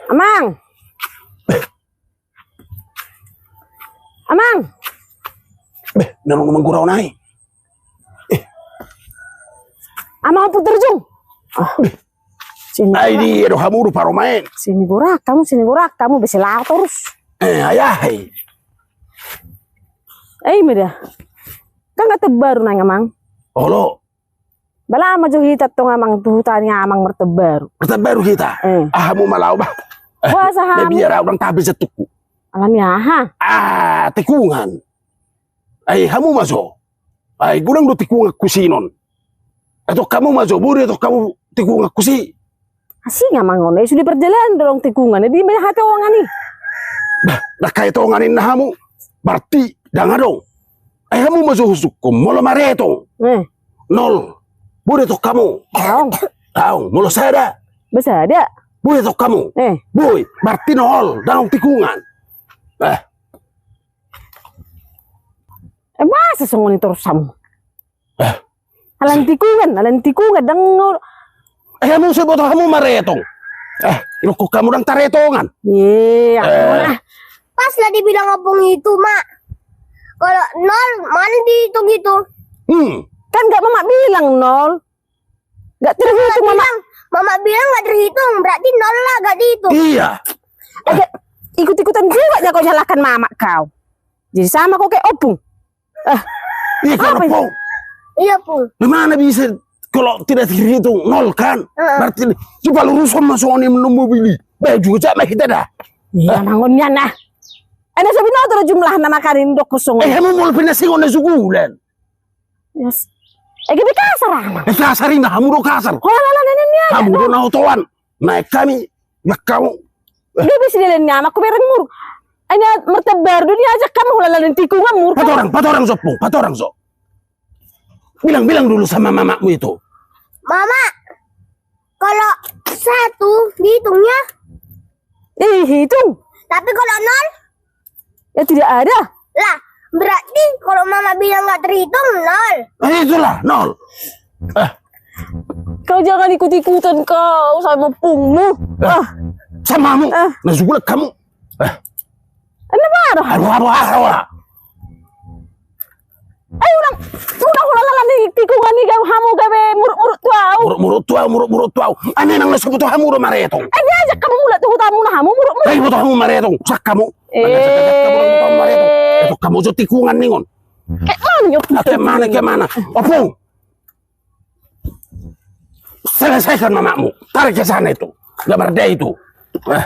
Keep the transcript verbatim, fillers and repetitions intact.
Amang. Amang. Beh, na ro manggurau nai. Amang, Ompung Terjung. Ai dia do hamu do parumaen. Sini gorak kamu, sini gorak kamu, bese laho torus. Eh, ayah. Eh, ima dia. Kan nga terbaru nai, Amang. Olo. Ba laho ma jo hita tong, Amang, tu huta ni Amang marterbaru. Marterbaru hita. Eh. Aha hamu ma laho, bah. Boasa hamu? Biar au dang tabe jatungku. Alani aha? Ah, tikungan. Ai hamu ma jo. Ai godang do tikungan husi non. Etong hamu ma jo, boi do etong hamu tikungan husi. Asing, Amang, on. Eh, sude parjalanan do adong tikungan. Di mana hatongan i? Bah, dang hatongan i na hamu. Berarti dang adong. Ai hamu ma jo husungkun, molo maretong. Eh. Nol. Boi do etong hamu. Daong. Daong, molo sada. Ba sada. Boi do etong hamu. Eh. Boi, berarti nol, dang adong tikungan. Eh. Eh, boasa songon i torus hamu? Eh. Alani tikungan, alani tikungan, dang. Eh, hamu so diboto hamu maretong. Eh, irokkon hamu dang taretongan. Iya. Eh. Pas lah dibilang ompung itu, Mak. Kalau nol, mana dihitung itu? Hmm. Kan nggak Mamak bilang nol. Nggak terhitung, Mamak. Mamak bilang nggak terhitung, berarti nol lah, nggak dihitung. Iya. Agak ikut-ikutan juga ya kau nyalahkan Mamak kau. Jadi sama kau kayak ompung. Ah. Iya, kan, apa itu? Ompung. Iya, Pung. Di mana bisa kalau tidak terhitung nol, kan? Heeh. Berarti coba luruskan masuk ni menemu bili. Baik juga cak mah kita dah. Iya, ah. Mangon nian, nah. Ada sabinoto jumlah nama karin dok kosong. Eh, hamu molo pinasingon na sugulan. Yes. Eh, gini kasar, Amang. Eh, kasar ini, hamu do kasar. Hola, hola, nene, nene. Hamu do na otoan. Naik kami, mak kamu. Eh. Dia bisa dia lainnya, Amang, aku bereng mur. Hanya marterbaru dia ajak kamu hola lain tikungan mur. Patorang, patorang so, Pung, patorang so. Bilang-bilang dulu sama mamakmu itu. Mama, kalau satu dihitungnya? Dihitung. Tapi kalau nol? Ya tidak ada. Lah, berarti kalau Mama bilang nggak terhitung, nol. Eh, itulah, nol. Eh. Kau jangan ikut-ikutan kau sama ompungmu. Eh. Ah. Sama kamu. Ah. Na sugulan hamu. Eh. Ini baru. Aduh, aduh, aduh, aduh. Ayo ulang, ulang, ulang, ulang, di tikungan ni, gam-, hamu gabe muruk-muruk tu au. Muruk-muruk tu au, muruk-muruk tu au. Ane nang na so diboto hamu do maretong. Eh, diajak hamu mula tu hutamu na hamu muruk-muruk. Eh, diboto hamu maretong. Sak hamu. Eh. Ane sak hamu do maretong. Eh, tu hamu jo tikungan ningon. Ke mana, ke mana, ke mana? Ompung. Selesaikan mamakmu. Tarik ke sana itu. Nggak berdaya itu. Eh.